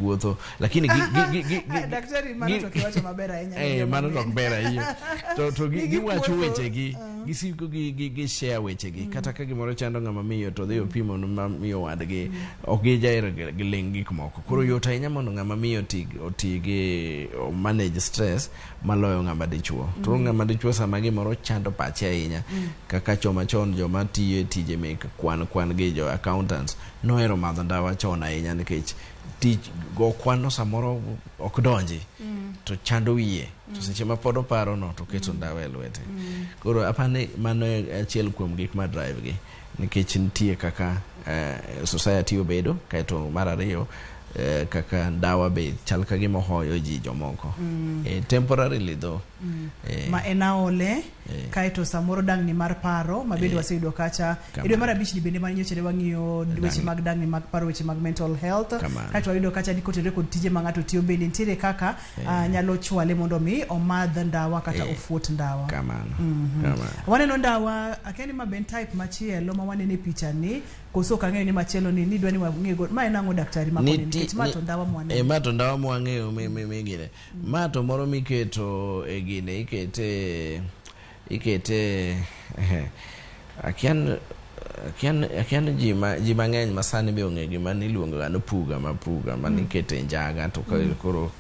kuotho, lakini gi Daktari, mano to kiwacho maber ahinya ne joma mano to ok mine. ber ahinya to Ni giwacho gikuotho. wechegi, gisiko gi share wechegi. Kata ka gimoro chando ng'ama miyo to dhi opimo ne ma miyo wadgi, ok gijahero gi ling gik moko. Koro yot ahinya mondo ng'ama miyo oti gi o manage stress maloyo ng'ama dichuo. To ng'ama dichuo, sama gimoro chando pache ahinya, kaka choma chon joma tiyo e tije mek kwan gi jo accountants nohero madho ndawa chon ahinya, nikech tich go kwano samoro ok donji to chando wiye, to seche ma pod oparo no to keto ndawa e lwete. Koro apani mano e achiel kuom gik ma drive gi, nikech nitie kaka society obedo. Kaeto mar ariyo, kaka ndawa be chal ka gima ohoyo ji jomoko temporarily though. Ma en aole. Kaeto samoro dang'ni mar paro ma bende waseyudo kacha e dwe mar abich ni bende mane nyocha ne wang'iyo weche Dang'ni. mag dang'ni mag paro, weche mag mental health. Kamano. Kaeto wayudo kacha ni kotenore kod tije ma ng'ato tiyo bende nitiere kaka nyalo chwale mondo mi omadh ndawa kata ofuot ndawa. Kamano. Waneno ndawa, akia ni ma be en type machielo ma waneno e picha ni koso ok ang'eyo ni machielo ni nidwa ni wang'e go. Ma en ang'o, daktari, ma koni? Nikech ma to ndawa mwaneno. Ma to ndawa mwang'eyo mi gine. Ma to moro miketo e gine, ikete akia ni ji mang'eny ma sani be ong'e gima niluongo ga ni puga, ma puga manikete e njaga to koro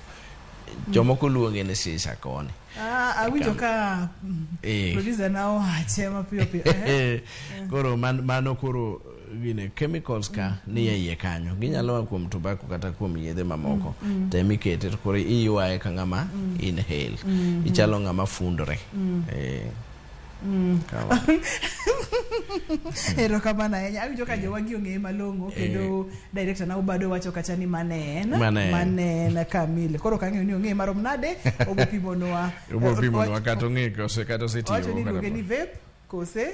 jomoko luonge ni shisha koni. Ah, awinjo ka producer na owache mapiyo piyo. Koro mano koro gine chemicals ka ni e iye kanyo, ginyalo a kuom tobacco kata kuom yedhe mamoko to emikete to koro iywaye ka ng'ama inhale, ichalo ng'ama fundore. Kamano. Erokamano ahinya. Awinjo ka jowagi ong'eye malong'o kendo director na Obado wacho kacha ni mane en. Mane en. Mane en kamili. Koro ok ang'eyo ni ong'eye marom nade, obo pimonwa. Obo pimonwa kata ong'e kose kata osetiyo Owacho ni kata iluonge ni pok. vape kose.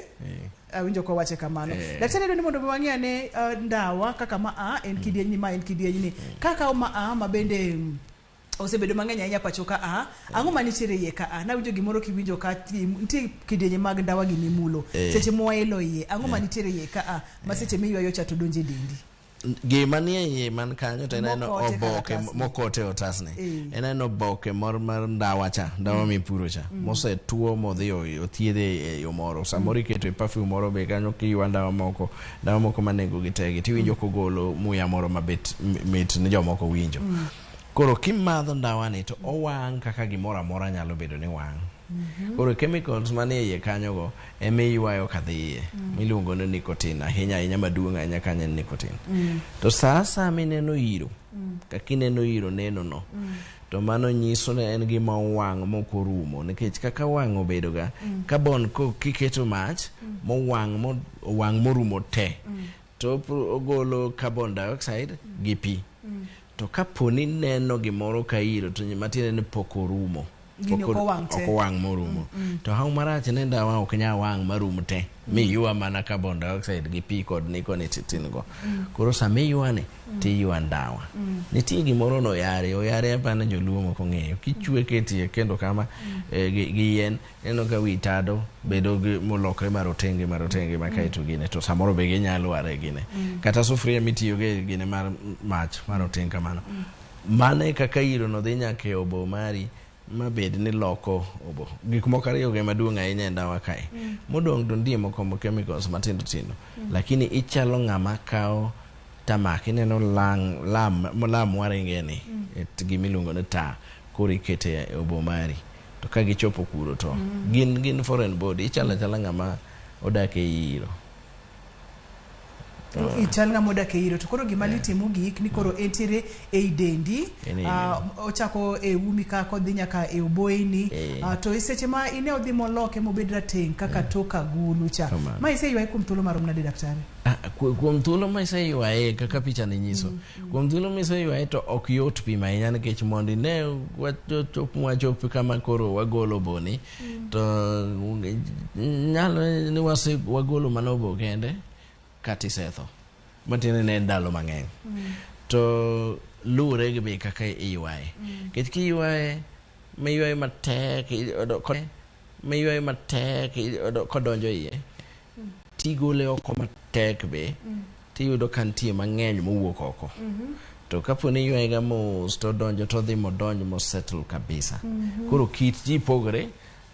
Awinjo kowache kamano. Daktari, adwa ni mondo mi wang'e ane ndawa kaka ma a en kidieny ni, ma en kidieny ni kaka ma a ma bende osebedo mang'eny ahinya pacho ka a ang'o manitiere iye ka a nawinjo gimoro kiwinjo ka nitie kidienje mag ndawa gi mimulo seche mwaelo iye, ang'o manitiere iye ka a ma seche miywayo cha to donjo e dendi? Gima nie iye man kanyo to en aneno Mokote oboke kalatasni. mokote otasni. En aneno oboke moro mar ndawa cha, ndawa mipuro cha, mosetuo modhi othiedhe e yo moro. Samoro iketo e perfume moro be kanyo kiywa ndawa moko, ndawa moko ma nengo gi tegi tiwinjo kogolo muya moro mabet mit ni jomoko winjo. Koro kimadho ndawani to owang' kaka gimoro amora nyalo bedo ni wang'. Koro chemicals manie iye kanyogo ema iywayo kadhi iye, miluongo ni nicotine ahinya ahinya. Maduong' ahinya kanyo en nicotine. To sa asaya mineno iro, kaka ineno iro neno no, to mano nyiso ni en gima owang' mok orumo, nikech kaka wang' obedo ga carbon ko kiketo mach mowang' mo owang' morumo te to ogolo carbon dioxide gi pi. To kapo ni neno gimoro ka iro to matiende ni pok orumo. Gini Pok ok owang' te. Ok owang' morumo. To haw marach ni ndawa ok nyal wang' marum te miywa mana carbon dioxide gi pi kod nicotine go. Koro sama iywa ni tiywa ndawa, nitie gimoro no oyare oyare, apani joluo moko ong'eyo kichwe ketie kendo kama gi yien, ineno ka wi tado bedo gi molokre marotenge marotenge ma kaeto gine to samoro be ginyalo lwar e gine kata sufuria mitiyogo e gine mar mach maroteng kamano. Mano e kaka iro no dhi nyaka e obo mari mabed ni loko obo. Gik moko ariyo go ema duong' ahinya e ndawa kae. Modong' to nitie moko mo chemicals matindo tindo, lakini ichalo ng'ama kawo tamak. Ineno lang, lam, lam waringe ni e gimiluongo ni tar, koro ikete e obo mari to ka gichopo kuro to gin foreign body. Ichalo achala ng'ama odak e iro. Ichal ng'ama odak e iro. To koro gima litie mogik ni koro entiere ei dendi. En ei Ochako e umi ka kodhi nyaka e oboyeni. To e seche ma ine odhi moloke mobed rateng' kaka tok agulu cha. Kamano. Ma iseywaye kuom thuolo marom nade, daktari? Ah, kuom thuolo ma iseywaye kaka picha ni nyiso, kuom thuolo ma iseywaye to ok yot pimo ahinya, nikech mondo ine wachop mwachop kama koro wagolo boni to nyalo ni wase wagolo mana obo kende kata isetho, matiende ne en ndalo mang'eny. To luwore gi be kaka iywaye, nikech kiywaye miywaye matek miywaye matek kodonjo iye tigole oko matek be tiyudo ka nitie mang'eny mowuok oko. To kapo ni iywaye ga mos to odonjo to odhi modonj mosettle kabisa. Koro kit ji pogore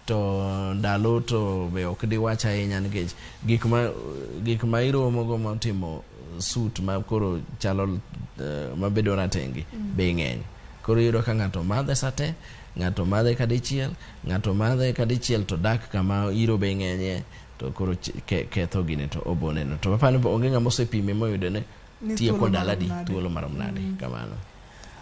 to ndalo to be ok diwach ahinya nikech gik ma iromo go motimo suit ma koro chalo mabedo rateng' be ng'eny. Koro iyudo ka ng'ato madhe sate, ng'ato madhe kadichiel, ng'ato madhe kadichiel to dak kama iro be ng'enyie to koro ketho gine to obo neno. To apani onge ng'ama osepime moyudo ni Ni tieko thuolo ndalo marom adi, nade. thuolo marom nade kamano.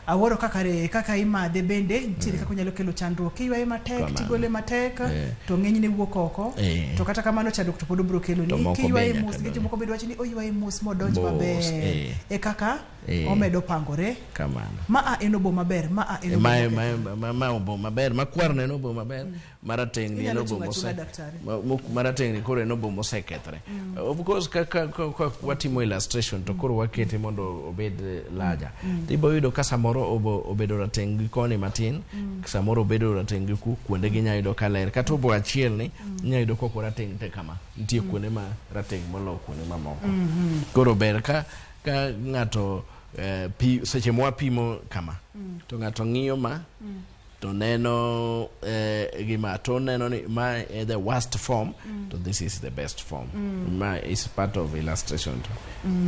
Awuoro kaka re, kaka imadhe bende nitiere kaka onyalo kelo chandruok. Kiywaye matek Kamano. tigole matek Eh. to ng'enyne wuok oko. Eh. To kata kamano chandruok to pod obiro keloni. To moko be Kiywaye nyaka mos, nikech donj. jomoko bende wacho ni oywaye mos modonj Mos, maber. eh. E kaka Eh. omedo pangore. Kamano. Ma a en obo maber, ma a en obo Ma, mokethore. ma obo maber, makwar no en obo maber, marateng' ni en Inyalo obo chung' mose achung'a daktari. Marateng' ni koro en obo mosekethore. Of course ka watimo illustration to koro wakete mondo obed larger. Ibo yudo ka samoro obo obedo rateng' gi koni matin, samoro obedo rateng' gi ku, kuonde gi inya yudo ka ler. Kata obo achiel ni inya yudo kok orateng' te kama. Nitie kuonde ma rateng' molo kuonde mamoko. Koro ber ka ng'ato seche mwapimo kama to ng'ato ng'iyo ma to neno gima to neno ni ma e the worst form to this is the best form. Ma is part of illustration to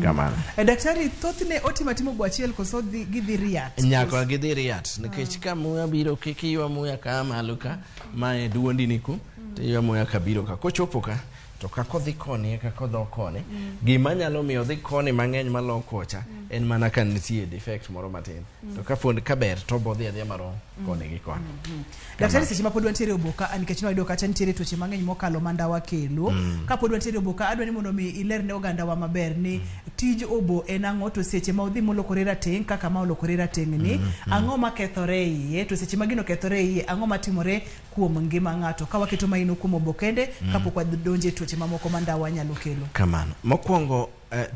kamano. Daktari, thothne otimo atima obo achiel koso gidhi riat? Nyaka gidhi riat nikech ka muya biro kik iywa muya ka malo ka ma e duondi ni ku to iywa muya ka biro ka kochopo ka to kaka odhi koni e kaka odok koni. Gima nyalo miyo odhi koni mang'eny malo kocha en mana ka nitie defect moro matin. To kapod kaber to obodhi adhiya marom koni gi koni. Daktari, seche ma pod wantiere e obo ka, nikech nwayudo kacha nitiere tuoche mang'eny mokalo ma ndawa kelo. Kapod wantiere e obo ka, adwa ni mondo mi iler ne ogandawa maber ni tij obo en ang'o, to seche ma odhi molokore rateng' kaka ma olokore rateng' ni, ang'o makethore e iye, to seche ma gino kethore e iye, ang'o matimore kuom ngima ng'ato. Ka waketo maino kuom obo kende, kapok wadonje tuoche mamoko ma ndawa nyalo kelo. Kamano. Mokwongo,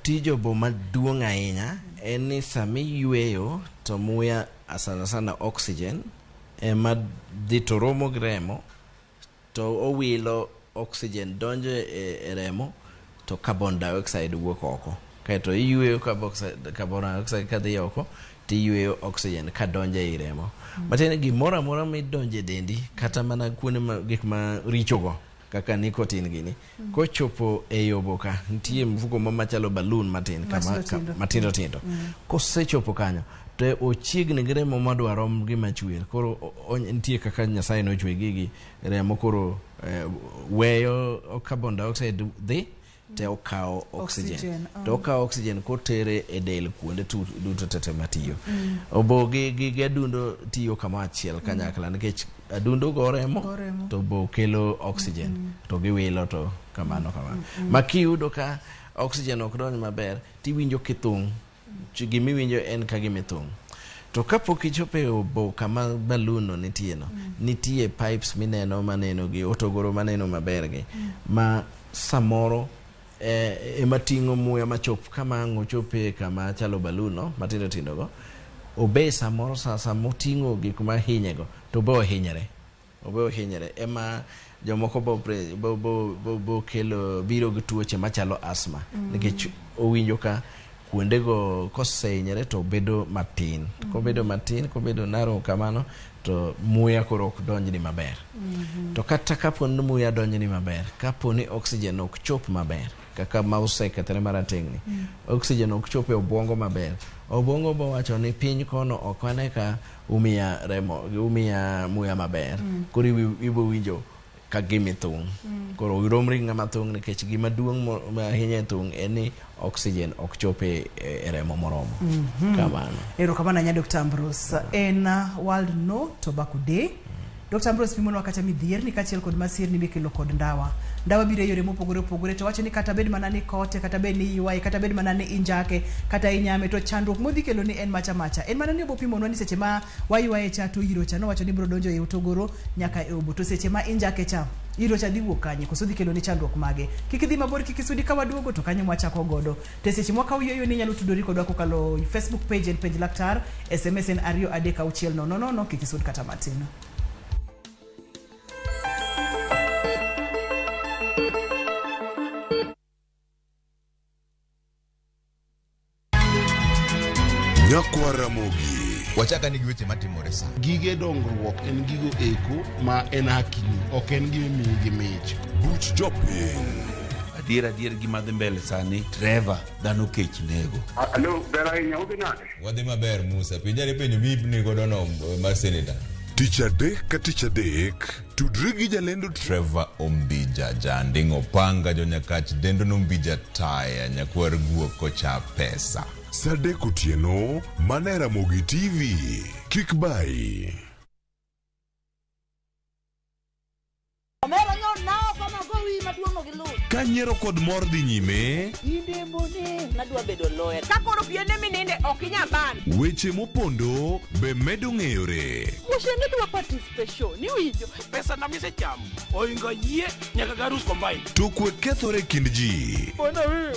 tij obo maduong' ahinya en ni sama iyweyo to muya sana sana oxygen ema dhi to romo gi remo to owilo oxygen donjo e remo to carbon dioxide wuok oko. Kaeto iyweyo carbon dioxide kadhi oko tiyweyo oxygen kadonjo ei remo. Matiende ni gimoro amora midonjo e dendi kata mana kuonde ma gik marichogo kaka nicotine gini kochopo ei obo ka nitie mfuko mo machalo balloon matin kama Matindo tindo. matindo tindo. Kosechopo kanyo to ochiegni gi remo madwa rom gima chwer. Koro nitie kaka Nyasaye nochwe gigi remo koro weyo carbon dioxide dhi te okawo oxygen. Oxygen, To okawo oxygen kotere e del kuonde duto tete matiyo. Obo gi adundo tiyo kama achiel kanyakla nikech adundo go remo Go remo. to obo kelo oxygen to giwilo to kamano kamano. Ma kiyudo ka oxygen ok donj maber tiwinjo kithung'. Gimiwinjo en ka gimithung'. To kapok ichopo e obo kama balloon no nitie no, nitie pipes mineno maneno gi otogoro maneno maber gi ma samoro ema ting'o muya machop kama ang' ochope kama chalo balloon no matindo tindo go. Obe samoro sama oting'o gik mahinye go to be ohinyre. Obe ohinyre ema jomoko bo kelo biro gi tuoche machalo asthma nikech owinjo ka kuondego kosehinyore to bedo matin. Kobedo matin, kobedo narrow kamano to muya koro ok donjni maber. To kata kapo ni muya donjni maber, kapo ni oxygen ok chop maber, kaka ma osekethore marateng'ni, oxygen ok chop e obwongo maber. Obwongo bo wacho ni piny kono ok ane ka umiya remo, umiya muya maber. Koro ibo winjo ka gima ithung'. Koro iromri gi ng'ama thung' nikech gima duong' ahinya e thung' en ni oxygen ok chop e remo moromo. Kamano. Erokamano ahinya Dr. Ambrose. En World No Tobacco Day. Dr. Ambrose pimonwa kata midhierni kaachiel kod masirni mikelo kod ndawa. Ndawa biro e yore mopogore opogore to wacho ni kata bed mana ni kote, kata bed ni iywaye, kata bed mana ni injake, kata inyame to chandruok modhi kelo ni en macha macha. En mana ni obo pimonwa ni seche ma waywaye cha to iro cha nowacho ni biro donjo e otogoro nyaka e obo. To seche ma injake cha iro cha dhi wuok kanye koso dhi kelo ni chandruok mage. Kik idhi mabor, kik isudi ka waduogo to kanyo mwachako godo. To seche mwakawo yueyo ni inyalo tudori kodwa kokalo Facebook page en Penj Laktar, SMS en 236 000, kik isud kata matin. Nyakwa Nyakwar Ramogi. Wachaka ni gi weche matimore sa. Gige dongruok en gigo eko ma en hakini, ok en gima imiyi gi mich. Buch jopiny. Adier adier gima dhi mbele sani, Trevor, dhano kech nego. Alo, ber ahinya, udhi nade? Wadhi maber Musa. Penjane penjo mipni godo no mar senator. Tich adek ka tich adek, tudri gi jalendo Trevor Ombija, Janding Opanga, Jonyakach, Dendo Nombija Taya, Nyakwar Guok kocha pesa. Sa adek otieno, mana e Ramogi TV. Kik bayi. Omera nyo nao kama gowi maduong' ok iluw. Ka nyiero kod mor dhi nyime, Nadwa bedo lawyer. Ka koro piende mininde ok inyal ban. weche mopondo be medo ng'eyore. Wuoche ne dwa participation, iwinjo? Pesa na misechamo oingo yie nyaka garus combine. To kwe kethore e kind ji. Onjaore,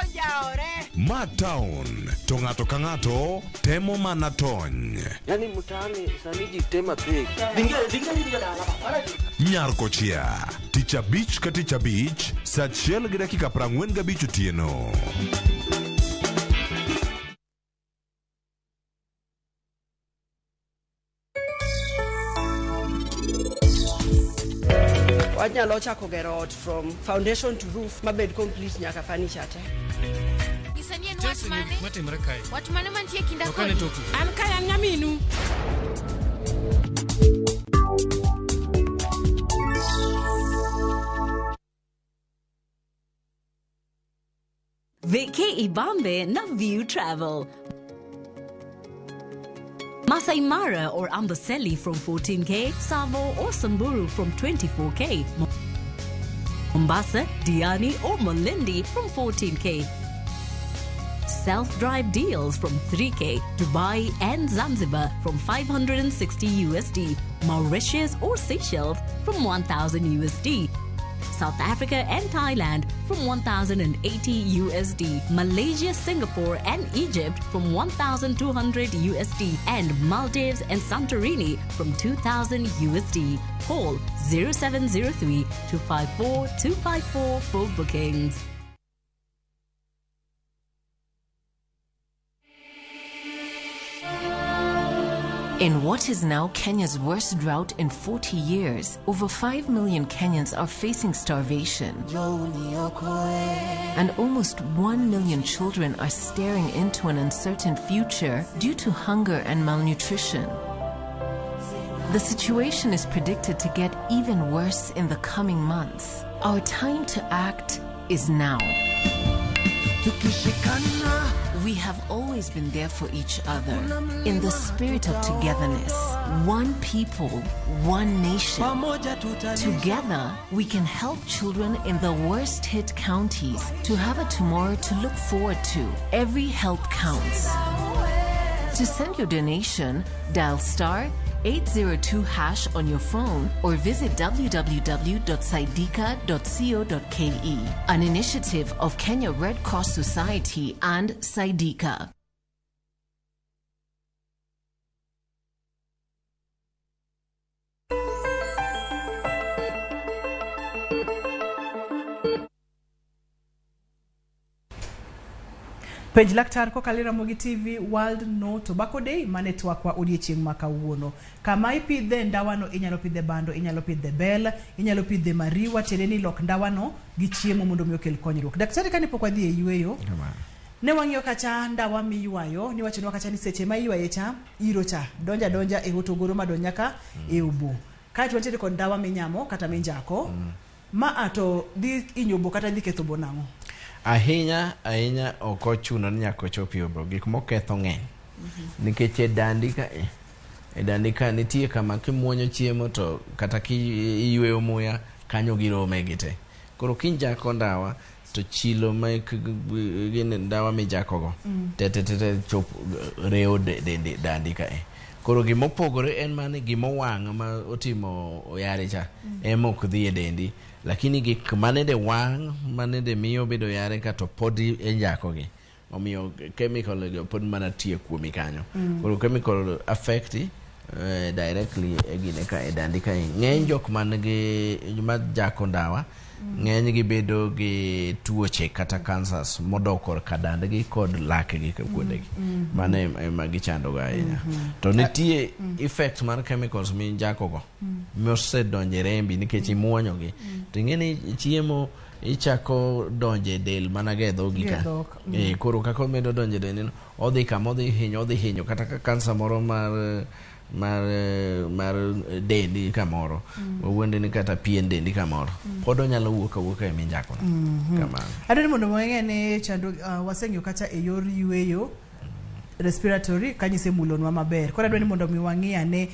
onjaore. Ma town, to ng'ato ka ng'ato temo mana tony. Yani mtaani sani ji tema pek. Nyar kochia, tich abich ka tich abich, sa 1:45 otieno. Wanyalo chako gero ot from foundation to roof mabed complete nyaka furniture te. Nyisa ni en wach mane? Matimore kae. Wach mane mantie kinda Ok ane kodi? toki. An kae an nyaminu. Vacay Ibambe na View Travel. Masai Mara or Amboseli from 14K, Savo or Samburu from 24K, Mombasa, Diani or Malindi from 14K. Self-drive deals from 3K, Dubai and Zanzibar from 560 USD, Mauritius or Seychelles from 1000 USD. South Africa and Thailand from 1080 USD, Malaysia, Singapore and Egypt from 1200 USD, and Maldives and Santorini from 2000 USD. Call 0703 254 254 for bookings. In what is now Kenya's worst drought in 40 years, over 5 million Kenyans are facing starvation. And almost 1 million children are staring into an uncertain future due to hunger and malnutrition. The situation is predicted to get even worse in the coming months. Our time to act is now. We have always been there for each other in the spirit of togetherness. One people, one nation. Together, we can help children in the worst hit counties to have a tomorrow to look forward to. Every help counts. To send your donation, dial star 802 hash on your phone or visit www.saidika.co.ke. An initiative of Kenya Red Cross Society and Saidika. Penj laktar kokalo e Ramogi TV World No Tobacco Day mane twakwa odiechieng' ma kawuono. Kama ipidhe ndawano inyalo pidhe bando, inyalo pidhe bel, inyalo pidhe mariwa, tiende ni lok ndawano gi chiemo mondo mi okel konyruok. Daktari kane pok wadhi e yueyo, ne wang'iyo kacha ndawa miywayo, niwachonwa kacha ni seche ma iywaye cha, iro cha donja donja e hotogoro madonj nyaka e obo. Kaeto wantiere kod ndawa minyamo kata minjako. Ma a to dhi hinyo obo kata dhi ketho obo nang'o? Ahinya ahinya ok ochuno ni nyaka ochop e obo. Gik moketho ng'eny. Nikech e dandi ka e dandi ka nitie kama kimuonyo chiemo to kata kiyweyo muya kanyo girome gite. Koro kinjako ndawa to chilo mek gin ndawa mijakogo te te te te chop rewo dendi dandi kae. Koro gimopogore en mana ni gimowang' ma otimo oyare cha ema ok dhi e dendi. Lakini gik manende wang' manende miyo bedo yare ka to pod injakogi. Omiyo chemical go pod mana tiyo kuomi kanyo. Koro chemical affect Directly e gine ka e dandi kae ng'eny jok man gi ma jako ndawa ng'eny gi bedo gi tuoche kata cancers modok korka dandgi kod lakgi ka kuondegi. Mano ema gichando go ahinya. To nitie effect mar chemicals minjako go mosedonjo e rembi nikech imuonyo gi. To ing'e ni chiemo ichako donjo e del mana ga e dhogi Gi e ka. dhok. Koro kaka omedo donjo e dendi no, odhi kama odhi hinyo kata ka kansa moro mar dendi kamoro. Wawuonde ni kata pien dendi kamoro. Pod onyalo wuok awuoka e minjako no. Kamano. Adwaro ni mondo wang'e ni chandruok waseng'iyo kacha e yor yueyo respiratory kanyise mulonwa maber. Koro adwaro ni mondo mi wang'i ane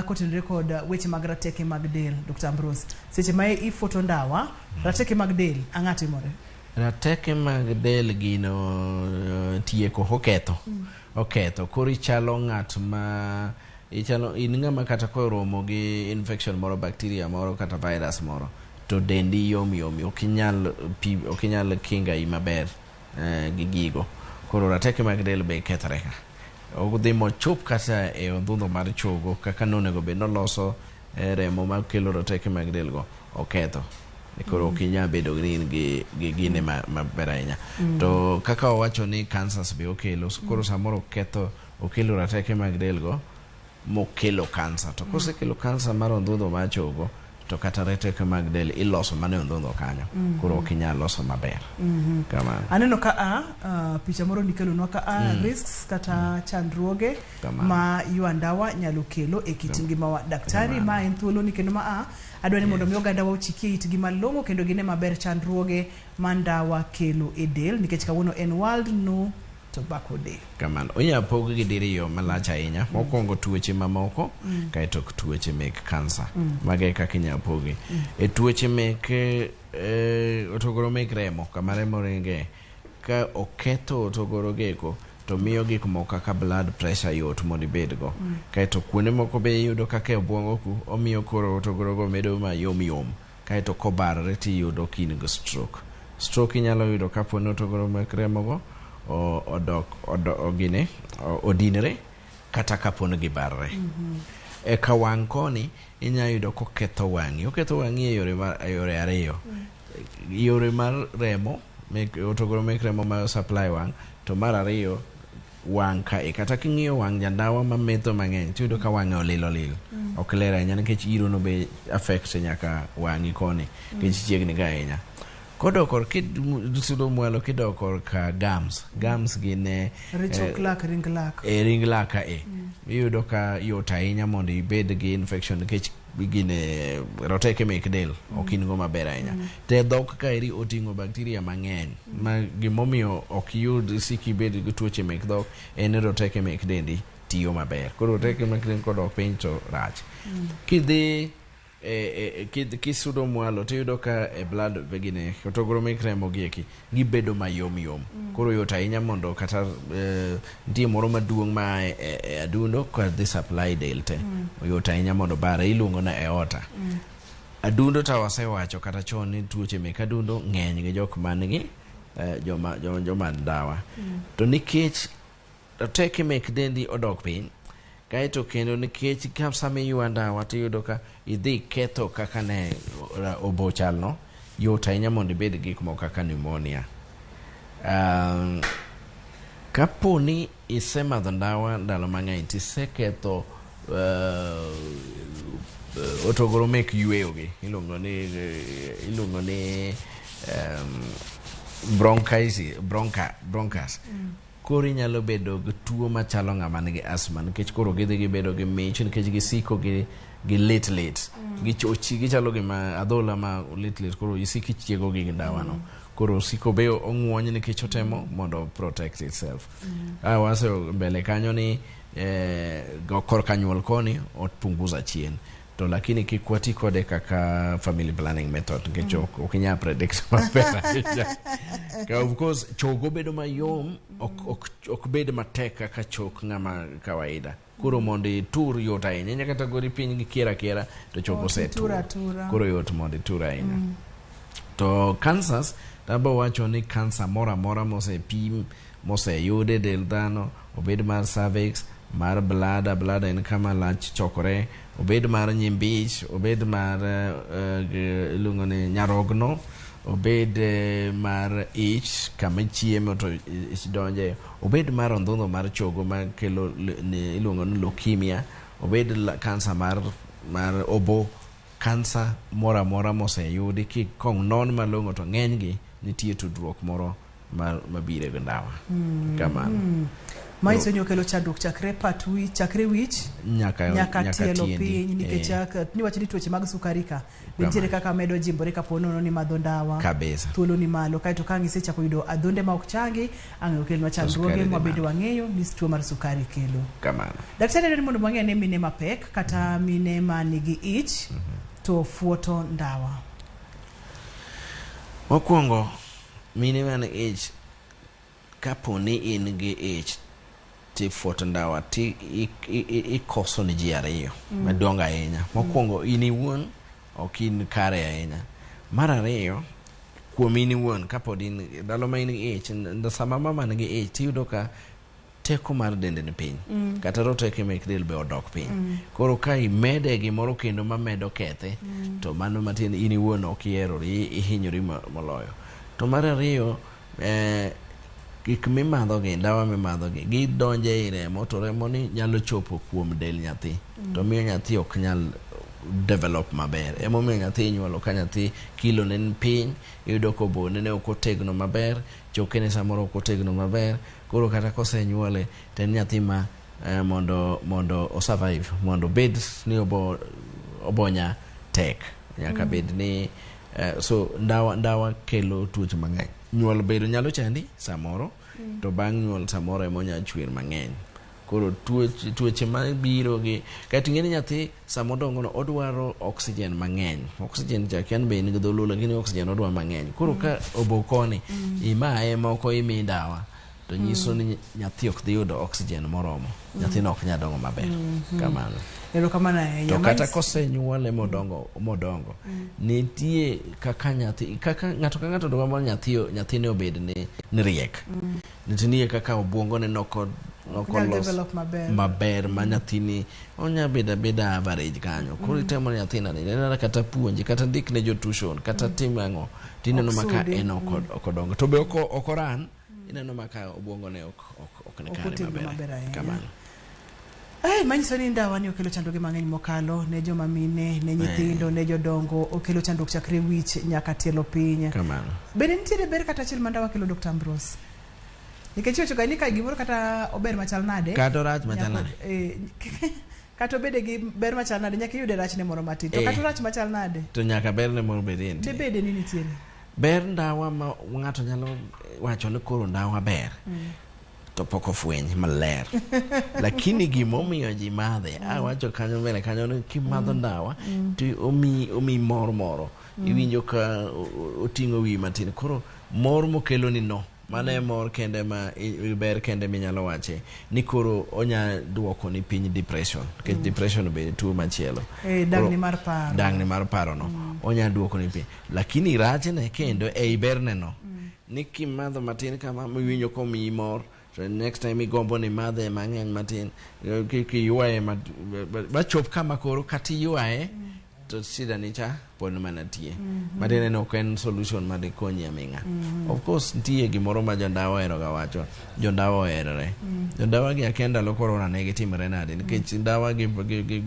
kotenore kod weche mag rateke mag del, Dr. Ambrose. Seche ma ifoto ndawa, rateke mag del ang'o timore? Rateke mag del gino tieko oketho. Oketho. Koro ichalo ng'at ma ichalo in ng'ama kata koromo gi infection moro, bacteria moro kata virus moro, to dendi yom yom, ok inyal pi, ok inyal kinga i maber gi gigo. Koro rateke mag del be kethore ka. Odhi mochop kata e odhudho mar chogo kaka nonego bed noloso remo makelo roteke mag del go oketho. Koro ok inyal bedo ni in gi gine maber ahinya. To kaka owacho ni cancers be okelo, koro samoro oketho okelo rateke mag del go mokelo kansa. To kosekelo kansa mar ondhudho mar chogo, to kata rateke mag del iloso mana e ondhudho kanyo. Koro ok inyal loso maber. Kamano. Aneno ka picha moro nikelonwa ka risks kata chandruoge ma ywa ndawa nyalo kelo e kit ngimawa. Daktari, ma en thuoloni kendo ma adwa ni mondo mi ogandawa ochikie itgi malong'o kendo gine maber chandruoge ma ndawa kelo e del nikech kawuono en World No Tobacco Day. Kamano. Inyalo pog gi diriyo malach ahinya. Mokwongo tuoche mamoko, kaeto tuoche mek kansa. Mago e kaka inyalo pogi. E tuoche mek otogoro mek remo, kama remo ringe, ka oketho otogoro geko, to miyo gik moko kaka blood pressure yot mondo ibedgo. Kaeto kuonde moko be iyudo kaka e obwongo ku, omiyo koro otogoro go medo mayom yom. Kaeto kobarore tiyudo ka in gi stroke. Stroke inyalo yudo kapo ni otogoro mek remo go odok gine odinre kata kapo ni gibarre. Eka wang' koni inyalo yudo koketho wang'i. Oketho wang'i e yore ariyo. Yore mar remo, otogoro mek remo ma supply wang', to mar ariyo wang' kae. Kata king'iyo wang' jandawa mametho mang'eny, tiyudo ka wang'e olil olil. Ok ler ahinya nikech iro no be affect nyaka wang'i koni, nikech chiegni ga ahinya. Kodok kor kisudo mwalo kidok korka gums. Gums gin Richo lak, ring lak. E ring lak ka e. Iyudo ka yot ahinya mondo ibed gi infection nikech gine roteke mek del ok in go maber ahinya. To e dhok kaeri oting'o bacteria mang'eny ma gimomiyo ok iyud sik ibed gi tuoche mek dhok en ni roteke mek dendi tiyo maber. Koro roteke mek dendi kodok piny to rach. Kidhi kisudo mwalo tiyudo ka e blood gine otogoro mek remo gi eki gibedo mayom yom. Koro yot ahinya mondo kata nitie moro maduong' ma e adundo ka dhi supply del te. Yot ahinya mondo bare iluongo ni aorta. Adundo to wasewacho kata chon ni tuoche mek adundo ng'eny gi jok man gi joma ndawa. To nikech roteke mek dendi odok piny, kaeto kendo nikech ka sama iywa ndawa tiyudo ka idhi ketho kaka ne obo chalno, yot ahinya mondo ibed gi gik moko kaka pneumonia. Kapo ni isemadho ndawa ndalo mang'eny tiseketho otogoro mek yweyo gi, iluongo ni bronchus. Koro inyalo bedo gi tuo machalo ng'ama nigi asthma nikech koro gidhi gibedo gi mich nikech gisiko gi lit lit. Gichalo gima adhola ma lit lit koro isiko ichiego gi ndawa no. Koro osiko be ong'uony nikech otemo mondo protect itself. Wase mbele kanyo ni korka nyuol koni opunguza chien. To lakini kik wati kode kaka family planning method nikech ok inyal predict maber ahinya. Ka of course chogo bedo mayom ok bed matek kaka chok ng'ama kawaida. Koro mondo itur yot ahinya. Inya kata gori piny gi kiera kiera to chogo osetur. Koro yot mondo itur ahinya. To cancers, tabo wacho ni cancer moro amora mosepim, moseyud e del dhano, obed mar cervix, mar blada. Blada en kama lach chokore, obed mar nyimbich, obed mar iluongo ni nyarogno, obed mar ich kama ichiemo to ich donje, obed mar ondhondho mar chogo makelo iluongo ni leukemia, obed kansa mar obo, kansa moro amora moseyudi kikong non malong'o to ng'enygi nitie tudruok moro mabiro gi ndawa. Kamano. Manyiso ni okelo chandruok chakre pat wich, chakre wich nyaka tielo piny, nikech niwacho ni tuoche mag sukari ka nitiere kaka medo jimbore kapo nono ni madho ndawa kabisa, thuolo ni malo, kaeto ka ang' isechako yudo adhonde ma ok changi, ang' okelnwa chandruoge mwabedo wang'eyo ni tuo mar sukari kelo. Kamano. Daktari dwaro ni mondo wang'e ne mine mapek kata mine manigi ich to fuoto ndawa. Mokwongo, mine man ich, kapo ni in gi ich tifuoto ndawa ti ikoso ni ji ariyo madongo ahinya. Mokwongo in iwuon ok in kare ahinya. Mar ariyo, kuom in iwuon kapod in ndalo ma in gi ich, sama mama nigi ich tiyudo ka teko mar dende ni piny, kata roteke mek del be odok piny. Koro ka imede gimoro kendo mamedo kethe, to mano matin in iwuon ok iherori, ihinyori moloyo. To mar ariyo, gik mimadho gi, ndawa mimadho gi, gidonjo ei remo, to remo ni nyalo chopo kuom del nyathi, to miyo nyathi ok nyal develop maber. Emomiyo nyathi inyuolo ka nyathi kilo ne ni piny, iyudo ka obone ne ok otegno maber, chokene samoro ok otegno maber. Koro kata kosenyuole to en nyathi ma mondo o survive, mondo obed ni obonya tek, nyaka bed ni so ndawa kelo tuoche mang'eny. Nyuol bedo nyalo chandi samoro, to bang' nyuol samoro ema onya chwer mang'eny. Koro tuoche mabiro gi kaeto ing'e ni nyathi sama odongo no odwaro oxygen mang'eny. Oxygen cha kia ni be en gi dholuo, lakini oxygen odwa mang'eny. Koro ka obo koni imaye moko imi ndawa, to nyiso ni nyathi ok dhi yudo oxygen moromo, nyathino ok nyal dongo maber. Kamano. Erokamano ahinya. To kata kosenyuole modongo, nitie kaka nyathi, kaka ng'ato ka ng'ato dwaro mondo nyathine obed ni riek. Nitie kaka obwongone noko los maber ma nyathini onya bedo abeda average kanyo. Koro itemo ni nyathina ni neno kata puonji, kata ndik ne jo tuition, kata tim ang'o, tineno ma ka en ok odongo. To be ok oran, ineno ma ka obwongone ok ni kare maber. Kamano. Manyiso ni ndawa ni okelo chandruoge mang'eny mokalo ne joma mine, ne nyithindo, ne jodongo, okelo chandruok chakre wich nyaka tielo piny. Kamano. Bende nitiere ber kata achiel ma ndawa kelo, Dr. Ambrose? Nikech iwacho ga ni ka gimoro kata ober machal nade, kata orach machal nade, kata obede gi ber machal nade, nyaka iyude rachne moro matin. To kata orach machal nade, to nyaka berne moro bede nitie. Debede ni nitiere ber ndawa ma ng'ato nyalo wacho ni koro ndawa ber, to pok ofweny maler. Lakini gimomiyo ji madhe, awacho kanyo mbele kanyo ni kimadho ndawa to omi mor moro, iwinjo ka oting'o wiyi matin. Koro mor mokelo ni no, mano e mor kende ma ber kende minyalo wache ni koro onya duoko ni piny depression, nikech depression be tuo machielo. Dangni mar paro. Dangni mar paro no onya duoko ni piny. Lakini rachne kendo ei berne no, ni kimadho matin kama miwinjo komiyi mor, so next time igombo ni madhe mang'eny matin, kiywaye machop kama koro kata iywaye to shida ni cha pod mana tie. Matiende ni ok en solution madikonyi aming'a. Of course nitie gimoro ma jondawa ohero ga wacho, jondawa oherore. Jondawa gi akia ndalo korona ne gitimore nade, nikech ndawa gi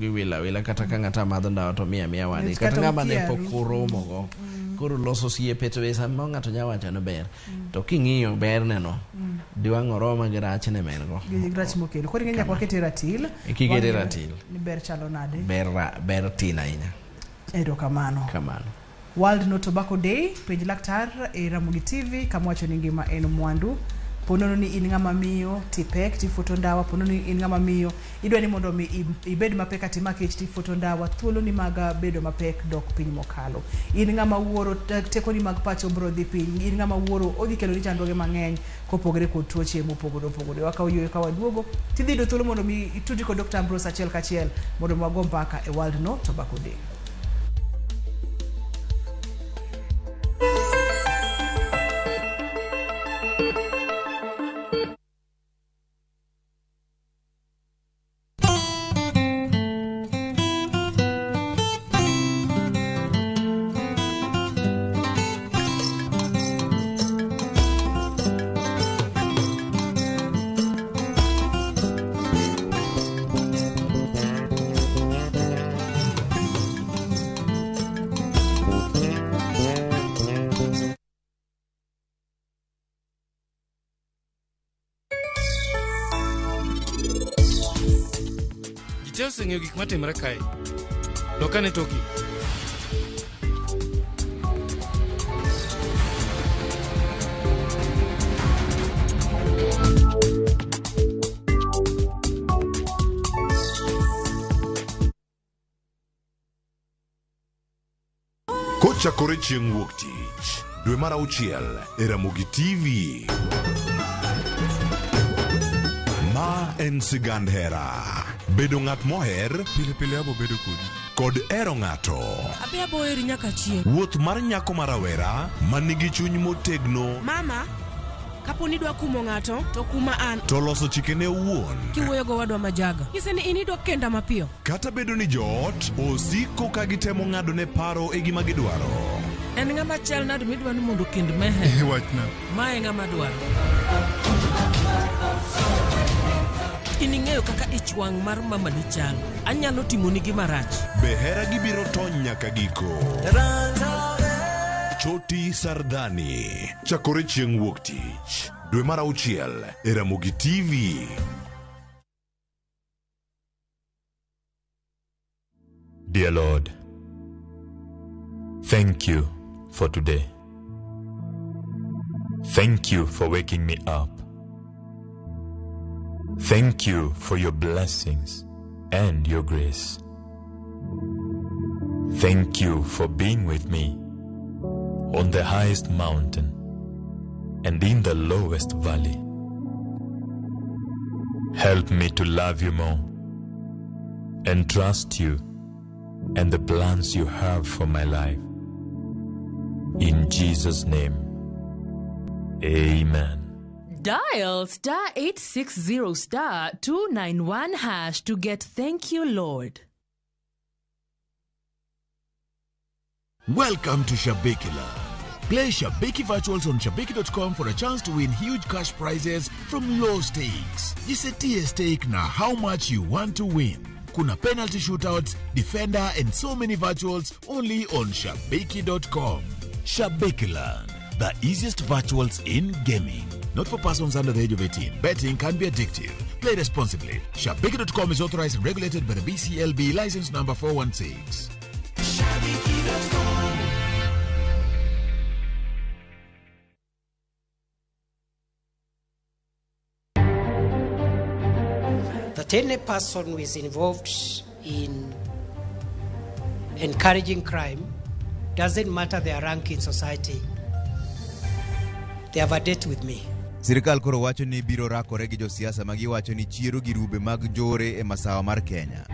wila wila, kata ka ng'ato madho ndawa to miya miya wadgi, kata ng'ama ne pok oromo go. Koro loso osiepe to be sama ng'ato nya wacho ni ber, to king'iyo berne no, diwang' oroma gi rachne ma en go. Gi rach mokelo. Koro ing'e nyaka wakete ratil. Kikete ratil. Ni ber chalo nade? Ber tin ahinya. Erokamano. Kamano. World No Tobacco Day, penj laktar e Ramogi TV kama wacho ni ngima en mwandu. Ponono ni in ng'ama miyo tipek tifuoto ndawa, ponono ni in ng'ama miyo idwa ni mondo mi ibed mapek ati makech tifuoto ndawa, thuolo ni mag bedo mapek dok piny mokalo. In ng'ama wuoro tekoni mag pacho bro dhi piny, in ng'ama wuoro odhi kelo ni chandruoge mang'eny kopogore kod tuoche mopogore opogore. Wakawo yueyo ka waduogo tidhi yudo thuolo mondo mi itudri kod Dr. Ambrose achiel kachiel mondo mi wago mbaka e World No Tobacco Day. te oseng'eyo gik matimore kae. Lok ane toki. Kochakore chieng' wuok tich dwe mar auchiel e Ramogi TV. Ma en sigand hera. Bedo ng'at moher Pile pile abo bedo kodi. kod hero ng'ato. Abi abo heri nyaka chieng'. Wuoth mar nyako ma rawera ma nigi chuny motegno Mama, kapo ni idwa kumo ng'ato, to kuma an. to loso chikene owuon. Kiwuoyo gowadwa majaga. Nyise ni in idwa kenda mapiyo. Kata bedo ni joot osiko ka gitemo ng'adone paro e gima gidwaro. En ng'ama chal nade midwa ni mondo okend Meher? Wachna. Ma e ng'ama dwaro. In ing'eyo kaka ich wang' mar mamani chal. Anyalo timoni gima rach. Be hera gibiro tony nyaka giko? Choti Sardani. Chakore chieng' wuok tich dwe mar auchiel e Ramogi TV. Dear Lord, thank you for today. Thank you for waking me up. Thank you for your blessings and your grace. Thank you for being with me on the highest mountain and in the lowest valley. Help me to love you more and trust you and the plans you have for my life. In Jesus' name, amen. Dial star 860 star 291 hash to get Thank You Lord. Welcome to Shabiki Land. Play Shabiki Virtuals on Shabiki.com for a chance to win huge cash prizes from low stakes. Jisetie stake na how much you want to win. Kuna penalty shootouts, defender, and so many virtuals only on Shabiki.com. Shabiki Land, the easiest virtuals in gaming. Not for persons under the age of 18. Betting can be addictive. Play responsibly. Shabiki.com is authorized and regulated by the BCLB license number 416. That any person who is involved in encouraging crime, doesn't matter their rank in society, they have a date with me. Sirikal koro wacho ni biro rakore gi josiasa ma giwacho ni chiero girube mag njore e masawa mar Kenya.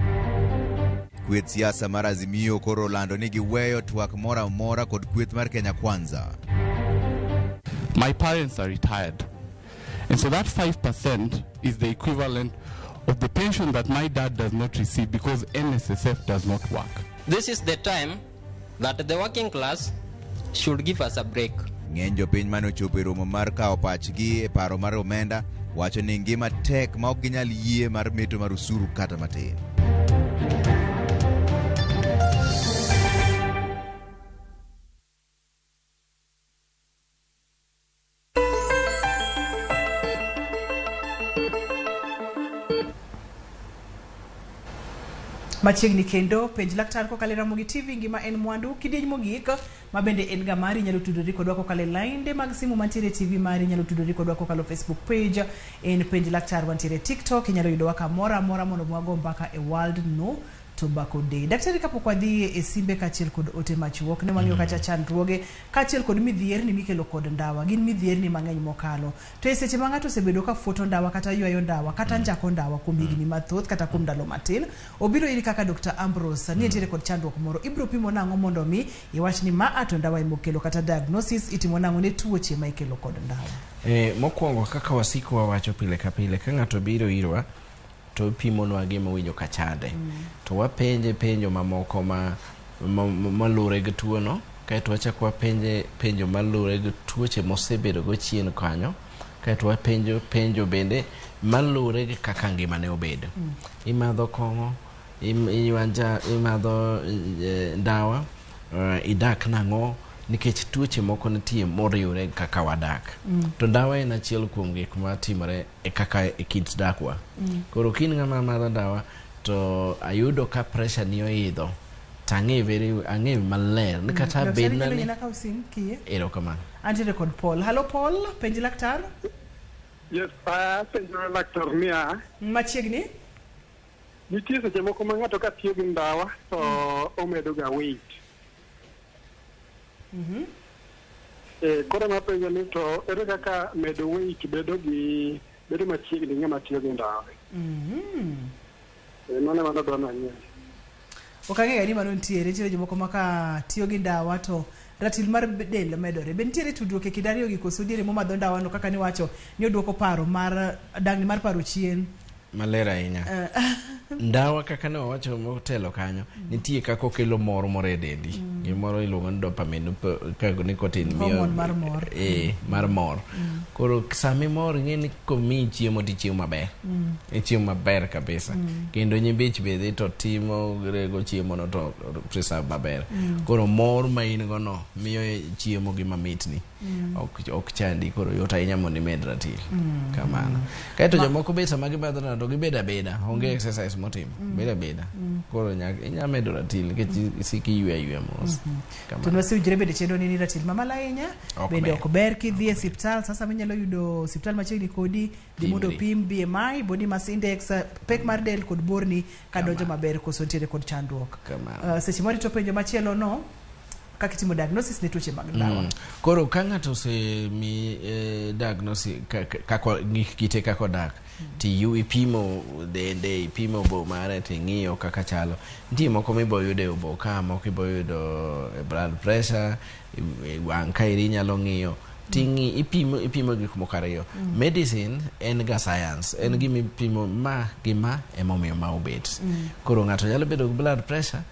Kweth siasa mar Azimio koro olando ni giweyo twak moro amora kod kweth mar Kenya Kwanza. My parents are retired. And so that 5% is the equivalent of the pension that my dad does not receive because NSSF does not work. This is the time that the working class should give us a break. Ng'eny jopiny mane ochopo e romo mar kawo pachgi e paro mar omenda wacho ni ngima tek ma ok ginyal yie mar meto mar osuru kata matin. Machiegni kendo penj laktar kokalo e Ramogi TV ngima en mwandu kidieny mogik ma bende en ga mari inyalo tudori kodwa kokalo e lainde mag simu mantiere e TV mari inyalo tudori kodwa kokalo Facebook page en penj laktar wantiere e TikTok inyalo yudowa kamoro amora mondo wago mbaka e World No Tobacco Day. Daktari kapok wadhi e simbe kaachiel kod ote machuok ne wang'iyo kacha chandruoge kaachiel kod midhierni mikelo kod ndawa gin midhierni mang'eny mokalo to e seche ma ng'ato osebedo ka fuoto ndawa kata ywayo ndawa kata njako ndawa kuom higni mathoth kata kuom ndalo matin obiro iri kaka Dr. Ambrose ni nitiere kod chandruok moro ibiro pimo nang'o mondo mi iwach ni ma a to ndawa emokelo kata diagnosis itimo nang'o ne tuoche ma ikelo kod ndawa. Mokwongo kaka wasiko wawacho pile ka pile ka ng'ato biro irwa to ipimonwa gima owinjo ka chande to wapenje penjo mamoko ma malure gi tuono kaeto wachako wapenje penjo malure gi tuoche mosebedo go chien kanyo kaeto wapenjo penjo bende malure gi kaka ngimane obedo. Imadho kong'o, imadho ndawa, idak nang'o nikech tuoche moko nitie moriwre kaka wadak. To ndawa en achiel kuom gik matimore e kaka e kit dakwa. Koro ka in ng'ama madho ndawa To ayudo ka pressure ni oidho tang'e very ang'e maler ni kata Daktari bed na nyalo ni yiena kawo sim kiyie. Erokamano. Antiere kod Paul. Hallo Paul, penj laktar. Yes, apenjo laktar niya. Machiegni. Nitie seche moko ma ng'ato ka tiyo gi ndawa to omedo ga weight. Koro napenjo ni to ere kaka medo weight bedo gi bedo machiegni gi ng'ama tiyo gi ndawa? Mano ema nadwa nang'eyo. Ok ang'eyo ni mano nitiere, nitiere jomoko ma ka tiyo gi ndawa to ratil mar del medore. Be nitiere tudruok e kind ariyo gi koso diere momadho ndawa no kaka niwacho ni oduoko paro mar dangni mar paro chien? Maler ahinya. Ndawa kaka ne wawacho motelo kanyo, nitie kaka okelo mor moro e dendi. Gimoro iluongo ni dopamine, ka nicotine miyo Hormone mar mor. Mar mor. Koro sama imor ing'e ni komiyi chiemo tichiemo maber. Ichiemo maber kabisa. Kendo nyimbich be dhi to timo rego chiemo no to preserve maber. Koro mor ma in go no miyo chiemo gima mitni. Ok chandi, koro yot ahinya mondo imed ratil. Kamano. Kaeto jomoko be sama gimadho ndawa to gibedo abeda, onge exercise motimo. Bedo abeda. Koro inya medo ratil nikech isiko iywe ayweya mos. To Kamano. nwasewinjore bende chenro ni ratil mamalo ahinya Ok bende ber. ok ber kidhi e osiptal sasa minyalo yudo osiptal machiegni kodi dhi mondo Pimri. opim BMI, body mass index, pek mar del kod borni kadonjo maber koso nitiere kod chandruok. Kamano. Seche marito penjo machielo no kaka itimo diagnosis ne tuoche mag ndawa. Koro ka ng'ato osemi diagnosis kako kite kako odak, ti ipimo dende, ipimo bo mare, ting'iyo kaka chalo. Nitie moko mibo yudo e obo ka, moko ibo yudo e blood pressure, wang' kaeri inyalo ng'iyo. Ting'i ipimo gik moko ariyo. Medicine en ga science, en gima ipimo ma gi ma emomiyo ma obet. Koro ng'ato nyalo bedo gi blood pressure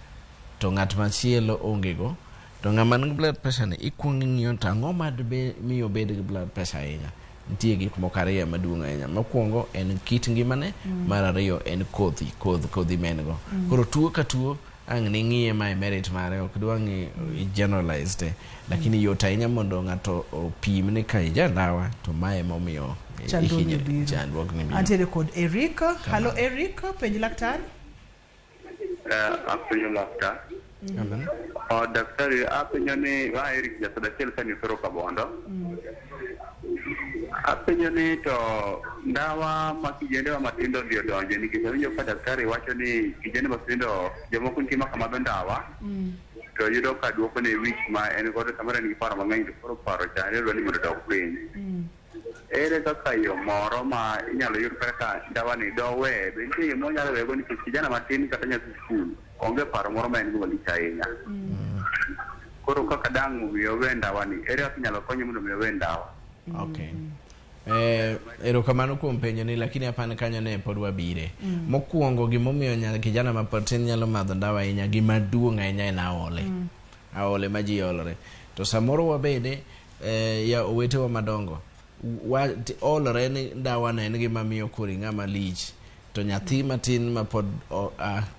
to ng'at machielo onge go. To ng'ama nigi blood pressure ni ikuongo ing'iyo to ang'o madbe miyo obed gi blood pressure ahinya. Nitie gik moko ariyo maduong' ahinya. Mokwongo en kit ngimane, mar ariyo en kodhi ma en go. Koro tuo ka tuo ang' ning'iye ma e merit mare, ok dwa ng'i generalize te. Lakini yot ahinya mondo ng'ato opim ni ka ija ndawa to mae emomiyo Chandruok ni biro. Chandruok ni biro. Antiere kod Eric. Hallo Eric, penj laktar. Apenjo laktar. Oh, daktari apenjo ni a Eric jasada achiel ka ni Kabondo. Apenjo ni to ndawa ma kijendewa matindo odhi odonje nikech awinjo ka daktari wacho ni kijende matindo jomoko nitie ma kamadho ndawa to yudo ka duoko ne wich ma en godo samoro en gi paro mang'eny to koro paro cha dwa ni mondo odog piny. Ere kaka yo moro ma inyalo yud kaka ndawa ni dowe be nitie yo monyalo wego nikech kijana matin kata nyathi skul onge paro moro ma en go malich ahinya. Koro kaka dang' omiyo owe ndawa ni ere kaka inyalo konye mondo mi owe ndawa? Okay. Erokamano kuom penjo ni, lakini apan kanyo ne pod wabire. Mokwongo gimomiyo kijana ma pod tin nyalo madho ndawa ahinya, gima duong' ahinya en aole. Aole ma ji olore. To samoro wabede ya owetewa madongo olore ni ndawa no en gima miyo koro ing'ama lich. To nyathi matin ma pod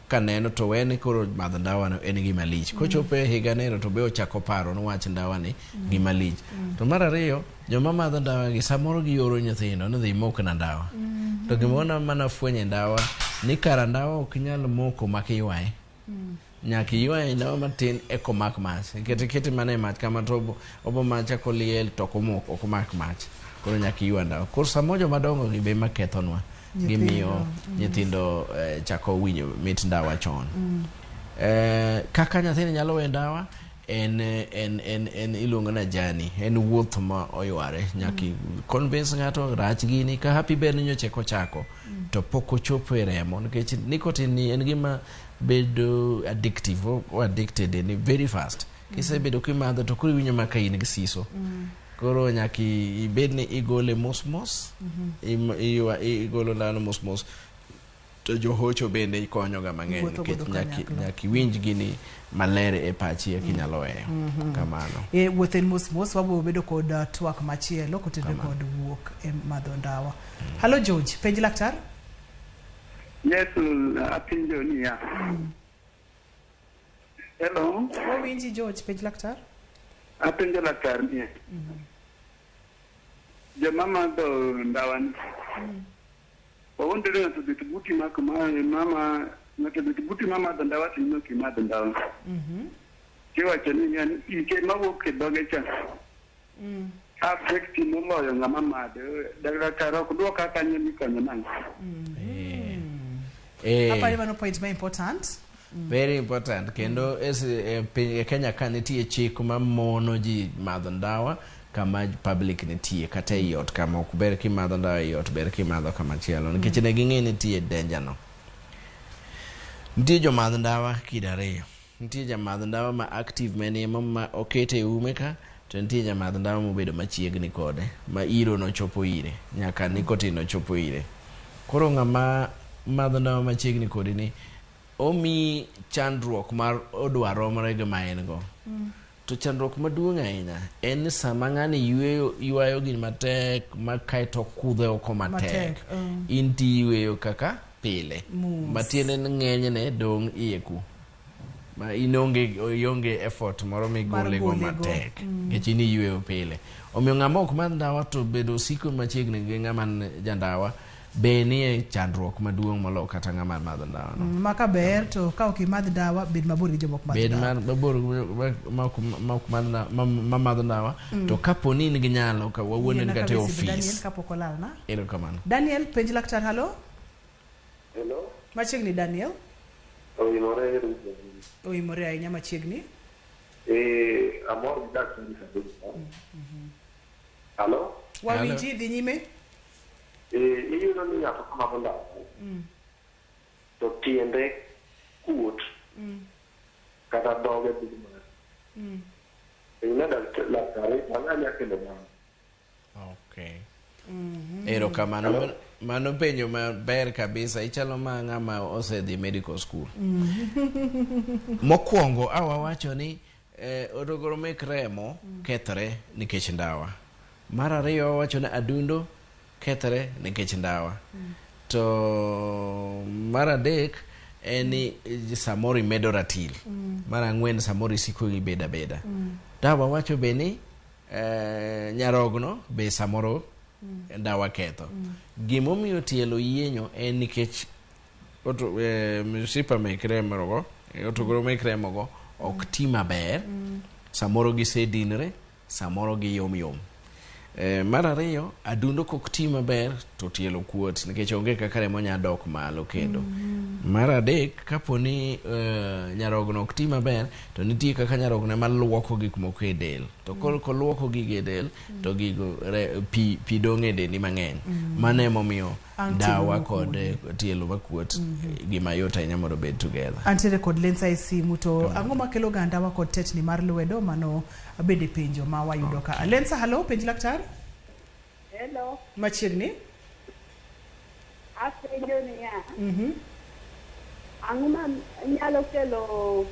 kaneno to wene koro madho ndawa no en gima lich. Kochopo e higa nero to be ochako paro ni wach ndawa ni gima lich. To mar ariyo, joma madho ndawa gi samoro gioro nyithindo ni dhi mok na ndawa. To gimoro mana fwenyo e ndawa ni kara ndawa ok nyal moko mak iywaye. Nyaka iywaye ndawa matin eka omak mach. Nikech ikete mana e mach kama to obo mach koliel to ok omok, ok omak mach. Koro nyaka iywa ndawa. Koro samoro joma dongo gi be ema kethonwa. Gimiyo nyithindo chako winjo mit ndawa chon. Kaka nyathini nyalo weyo ndawa en iluongo na journey, en wuoth ma oyware. Nyaka convince ng'ato rach gini ka happy ber ni nyocha eka ochako to pok ochopo e remo nikech nicotine ni en gima bedo addictive, o addicted ni very fast. Kisebedo kimadho to koro iwinjo mana ka in gi siso. Koro nyaka ibed ni igole mos mos, igolo ndano mos mos. To johocho bende ikonyo ga mang'eny Wuotho nikech godo kanyakla. nyaka iwinj gini maler e pachi eka inyalo weyo. Kamano. Wuoth en mos mos, wabiro bedo kod twak machielo kotenore kod wuok e madho ndawa. Hallo George, penj laktar. Yes, apenjo niya. Hello. Wawinji George, penj laktar. Apenjo laktar niya. Joma madho ndawa ni. Wawuondore ng'ato obet buti mak mama Ng'ato bet buti ma madho ndawa to in ok imadh ndawa. Tiwacho ni ng'ani ike mawuok e dhoge cha affect moloyo ng'ama madhe. Daktar ok dwoka kanyo ni konyo nang'o. Apani mano point ma important. Very important. Kendo e piny e Kenya ka nitie chik ma mono ji madho ndawa kama public nitie kata ei ot kama ok ber kimadho ndawa ei ot ber kimadho kama chielo nikech ne ging'e nitie danger no. Nitie jomadh ndawa kido ariyo. Nitie jamadh ndawa ma active ma en ema ma okete e ume ka to nitie jamadh ndawa mobedo machiegni kode ma iro no chopo ire nyaka nicotine no chopo ire. Koro ng'ama madho ndawa machiegni kodi ni omiyi chandruok mar odwa romre gi ma en go. To chandruok maduong' ahinya en ni sama ng'ani yweyo ywayo gini matek ma kaeto okudhe oko matek, in tiyweyo kaka pile. Mos. Matiende ni ng'enyne dong' iye ku. Ma in onge ionge effort moro migole go Mar gole go. matek. Nikech in iyweyo pile. Omiyo ng'ama ok madh ndawa to bedo siko machiegni gi ng'ama jandawa be nie chandruok maduong' moloyo kata ng'ama madho ndawa no. Ma ka ber to ka ok imadh ndawa bed mabor gi joma ok madh Bed ndawa. mabor ma ok madh ndawa ma madho ndawa to kapo ni in gi nyalo ka wawuondo Yiena ni kata e kabisa Daniel ofis. kapok olalna. Erokamano. Daniel penj laktar halo. Hello. Machiegni Daniel. Oimore. Oimore ahinya machiegni. Amor gi daktari kabisa. Hello. Wawinji dhi nyime. Iyudo ni ng'ato ka madho ndawa to tiende kuot kata dhoge bedo mar. Ine daktari ang'o nya kelo mano? Okay. Erokamano. Mano penjo maber kabisa. Ichalo ma ng'ama osedhi medical school. Mokwongo awawacho ni odogoro mek remo kethre nikech ndawa. Mar ariyo wawacho ni adundo kethre nikech ndawa. To mar adek en ni samoro imedo ratil. Mar ang'wen samoro isiko ibedo abeda. Dawa wacho be ni nyarogno be samoro ndawa ketho. Gimomiyo tielo yienyo en nikech mshipa mek remo go, otogoro mek remo go ok ti maber. Samoro gisedinre, samoro giyom yom. Mar ariyo, adundo kok ti maber to tielo kuot nikech onge kaka remo nya dok malo kendo. Mar adek, kapo ni nyarogno ok ti maber to nitie kaka nyarogno ema luoko gik moko e del. To koro koluoko gigo e del to gigo pi dong' e dendi mang'eny. Mano emomiyo Ang' tielo ndawa makuot. kod tielo makuot gima yot ahinya mondo obed together. Antiere kod lensa e simu to ang'o makelo ga ndawa kod tetni mar lwedo mano bende penjo ma wayudo ka. Lensa halo penj laktar. Hello, Machiegni. apenjo niya, ang'o ma nyalo kelo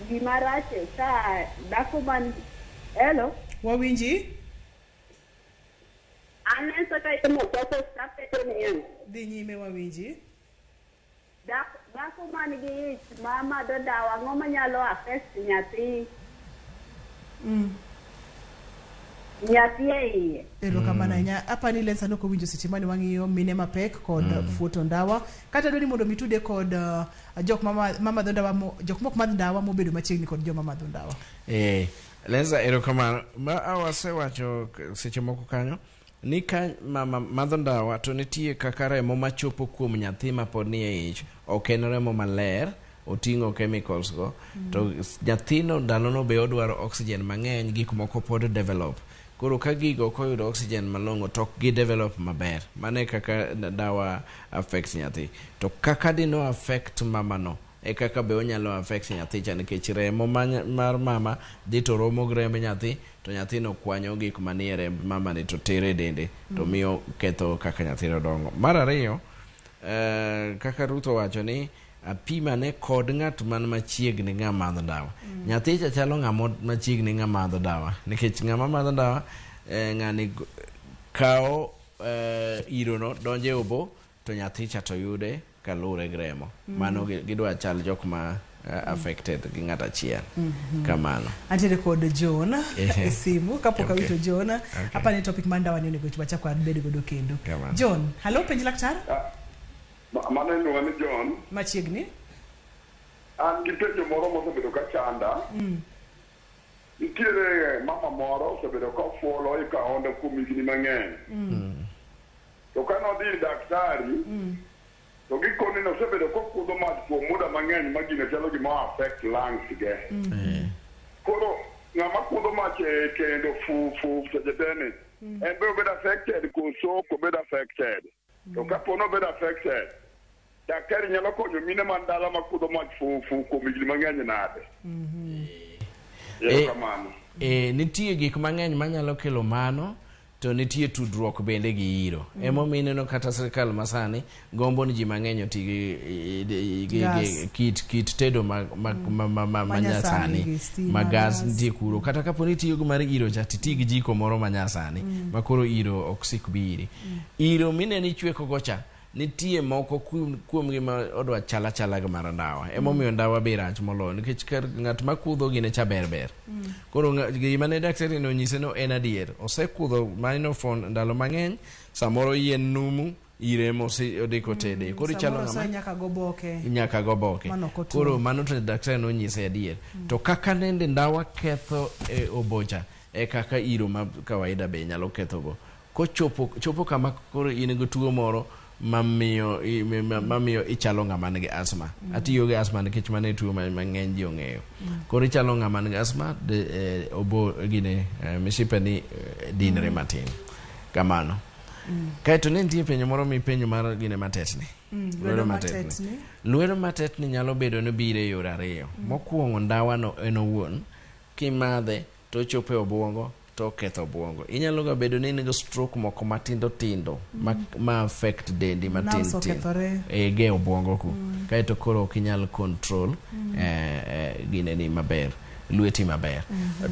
gima rach e ka dhako man. Hello, Wawinji. an kaka Machakos apenjo niya, Dhi nyime wawinji. Dhako man gi ich ma madho dawa ang'o manyalo affect nyathi nyathi e iye? Erokamano ahinya. Apani Lensa nok owinjo seche mane wang'iyo mine mapek kod fuoto ndawa. Kata dwa ni mondo mitude kod jok ma madho ndawa jok mok madh ndawa mobedo machiegni kod joma madho ndawa. Lensa erokamano. Ma awasewacho seche moko kanyo ni ka mama madho ndawa to nitie kaka remo machopo kuom nyathi mapod ni e ich ok en remo maler oting'o chemicals go to nyathino ndalono be odwaro oxygen mang'eny gik moko pod develop koro ka gigo ok oyudo oxygen malong'o to ok gi develop maber mano e kaka dawa affect nyathi to kaka dino affect mamano e kaka be onyalo affect nyathi cha nikech remo mar mama dhi to romo gi remb nyathi to nyathino kwanyo gik manie remb mamani to tere e dende to miyo ketho kaka nyathino dongo. Mar ariyo kaka Ruth owacho ni apimane kod ng'at man machiegni ng'ama madho ndawa. Nyathi cha chalo ng'ama machiegni ng'ama madho dawa nikech ng'ama madho ndawa ng'ani kawo irono donjo e obo to nyathi cha to yude kaluwore gi remo. Mano gidwa chal jok ma affected gi ng'at achiel. Kamano. Antiere kod John e simu kapok awito John. Apani topic mar ndawa ni onego wachak wabed godo kendo. Kamano. John, halo penj laktar. Mano iluonga ni John. Machiegni. An gi penjo moro mosebedo ka chanda. Nitiere mama moro osebedo ka ofuolo e kaonde kuom higni mang'eny. To ka nodhi ir daktari, to gikone nosebedo kokudho mach kuom muda mang'eny ma gino chalo gima o affect lungs ge. Koro ng'ama kudho mach e kendo fu fu seche te ni, en be obed affected koso ok obed affected? To kapo ni obed affected, daktari nyalo konyo mine man dala ma kudho mach fu fu kuom higni mang'eny nade? Erokamano. Nitie gik mang'eny manyalo kelo mano to nitie tudruok bende gi iro. Emomiyo ineno kata sirkal masani gombo ni ji mang'eny oti gi Gas. kit tedo ma Manyasani manyasani gi stima, ma gas gas. nitie kuro. Kata kapo ni itiyo gi mar iro cha titi gi jiko moro manyasani ma koro iro ok sik biri. Iro mineno ichweko go cha nitie moko kuomgi ma odwa chala chala gi mar ndawa. Emomiyo ndawa be rach moloyo nikech kar ng'at ma kudho gine cha ber ber. Koro gima ne daktari no onyise no en adier. Osekudho minofon ndalo mang'eny, samoro yien numu, ire mose odiko tede. Koro ichalo Samoro ng'ama osoe nyaka goboke. nyaka goboke. Mano ok otuo. Koro mano to daktari nonyise adier. To kaka nende ndawa ketho e obocha e kaka iro ma kawaida be nyalo kethogo. Kochopo chopo kama koro in gi tuo moro mamiyo ichalo ng'ama nigi asthma. Atiyo gi asthma nikech mano e tuo ma ng'eny ji ong'eyo. Koro ichalo ng'ama nigi asthma de, obo gine mishipe ni dinre matin. Kamano. Kaeto ne nitie penjo moro mipenjo mar gine matetni. Lwedo matetni. Lwedo matetni nyalo bedo ni biro e yore ariyo. Mokwongo ndawa no en owuon, kimadhe to ochopo e obwongo to oketho obwongo. Inyalo ga bedo ni in gi stroke moko matindo tindo ma affect dendi matin Nerves tin. okethore. E ge obwongo ku. Kaeto koro ok inyal control gineni maber, lweti maber.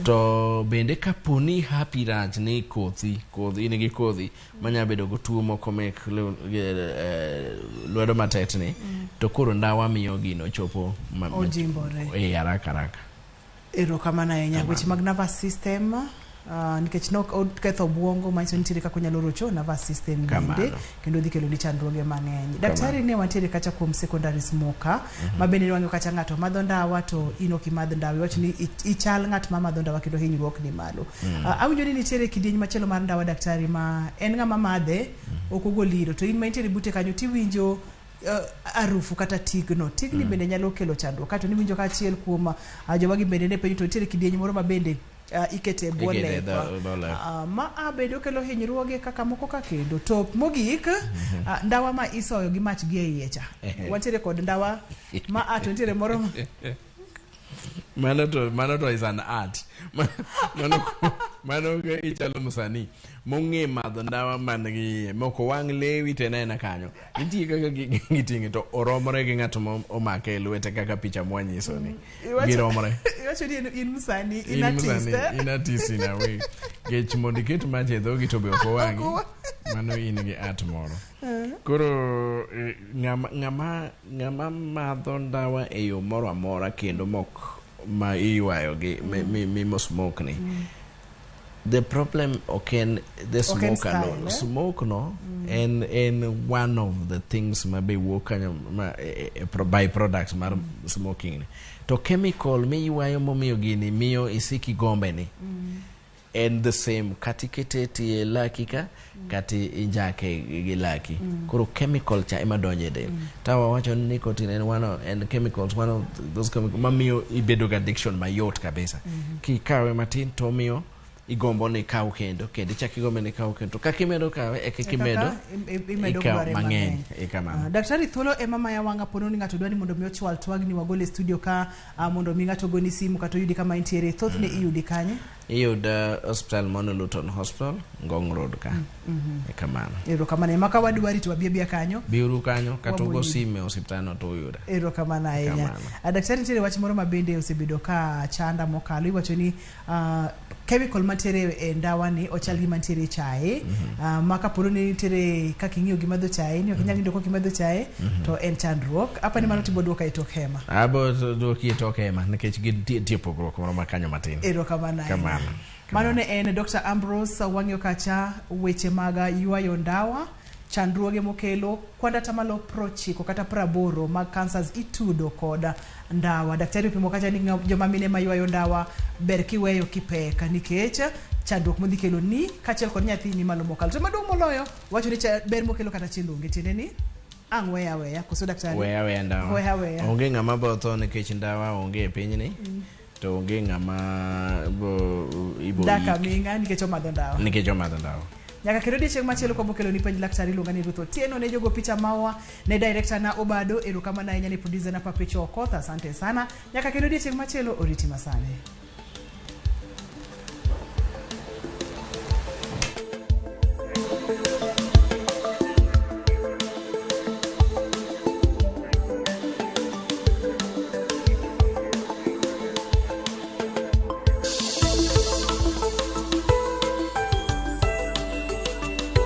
To bende kapo ni hapi rach ni kothi, kodhi in gi kodhi manya bedo go tuo moko mek lwedo matetni, to koro ndawa miyo gino chopo Ojimbore. Haraka haraka. Erokamano ahinya. Kamano. Weche mag nervous system nikech nok oketho obwongo manyiso ni nitiere kaka onyalo rocho nervous system bende Kamano. kendo dhi kelo ni chandruoge mang'eny. Daktari ne wantiere kacha kuom secondary smoker ma bende ne wang'iyo kacha ng'ato madho ndawa to in ok imadh ndawa iwacho ni ichal ng'at ma madho ndawa kendo hinyruok ni malo. Awinjo ni nitiere kidieny machielo mar ndawa daktari ma en ng'ama madhe ok ogol iro to in ma intiere bute kanyo tiwinjo arufu kata tigno. Tigni bende nyalo kelo chandruok. Kato niwinjo ka achiel kuom joma gi bende ne penjo to nitiere kidieny moro ma bende ikete e bwo Ikete e lep. dho lep. Ma a bende okelo hinyruoge kaka moko ka kendo. To mogik, ndawa ma isoyo gi mach gi e iye cha. Wantiere kod ndawa ma a to nitiere moro ma Mano to is an art. Mano ka ichalo msanii mong'e madho ndawa man gi iye moko wang' lewi to en aena kanyo. Nitie kaka giting'e to oromore gi ng'at ma omake e lwete kaka picha mwanyiso ni. Giromore. Iwacho ni in msanii, in In artist. msanii, Eh? in artist in a way. Kech mondo iket mach e dhogi to be ok owang'i. Mano in gi art moro. Koro ng'ama madho ndawa e yo moro amora kendo mok ma iywayo gi mi smoke ni. The problem ok en the Ok en smoke style, alone. eh? Smoke no en one of the things ma be wuok kanyo ma by products mar smoking ni. To chemical miywayo momiyo gini miyo isiki gombe ni. En the same kata ikete e tie laki ka kata injake gi laki. Koro chemical cha ema donjo e del. Ta wawacho ni nicotine en one of, en chemicals, one of those chemicals mamiyo ibedo gi addiction mayot kabisa. Kikawe matin to omiyo igombo ni ikaw kendo kendo ichak igombo ni ikaw kendo. To kaka imedo kawe e kaka E kaka imedo imedo ikawo dware mang'eny. mang'eny. E kamano. Daktari thuolo ema maya wang'a pono ni ng'ato dwa ni mondo mi ochwal twagni wagol e studio ka mondo mi ng'ato ogoni simu kata oyudi kama intiere. Thothne iyudi kanye? Iyuda hospital mono Luton Hospital, Ngong Road ka. E kamano. Erokamano. Ema ka wadwari to wabi abia kanyo. Biuru kanyo kata ugo Wamoyudi. simu e osiptal no to uyuda. Erokamano ahinya. Kamano. Daktari nitiere wach moro ma bende osebedo ka chanda mokalo. Iwacho ni chemical mantiere e ndawa ni ochal gi mantiere e chae. Ma kapo ni nitiere kaka ing'iyo gi madho chae ni ok inyal nindo kok imadho chae to en chandruok. Apa ni mano tibo duoka e tok hema. Abo duoki e tok hema nikech nitie pogruok moro ma kanyo matin. Erokamano ahinya. Kamano. Mano ne en Dr. Ambrose wang'iyo kacha weche mag ywayo ndawa. Chandruoge mokelo kwand atamalo 90 kata 80 mag cancers itudo kod ndawa. Daktari opimo kacha ni joma mine maywayo ndawa ber kiweyo kipek nikech chandruok modhi kelo ni kaachiel kod nyathini malo mokalo. To maduong' moloyo wacho ni ber mokelo kata achiel onge, tiende ni ang' weya weya koso daktari? Weya weya ndawa. Weya weya. Onge ng'ama bo tho nikech ndawa onge e pinyni. To onge ng'ama bo ibo Dak yik aming'a nikech omadho ndawa. nikech omadho ndawa. Nyaka kendo odiechieng' machielo kwa bokelo ni penj laktar iluonga ni Ruth Otieno ne jogo picha mawa ne director na Obado erokamano ahinya ne producer na Papecho Okoth asante sana. Nyaka kendo odiechieng' machielo oriti masani.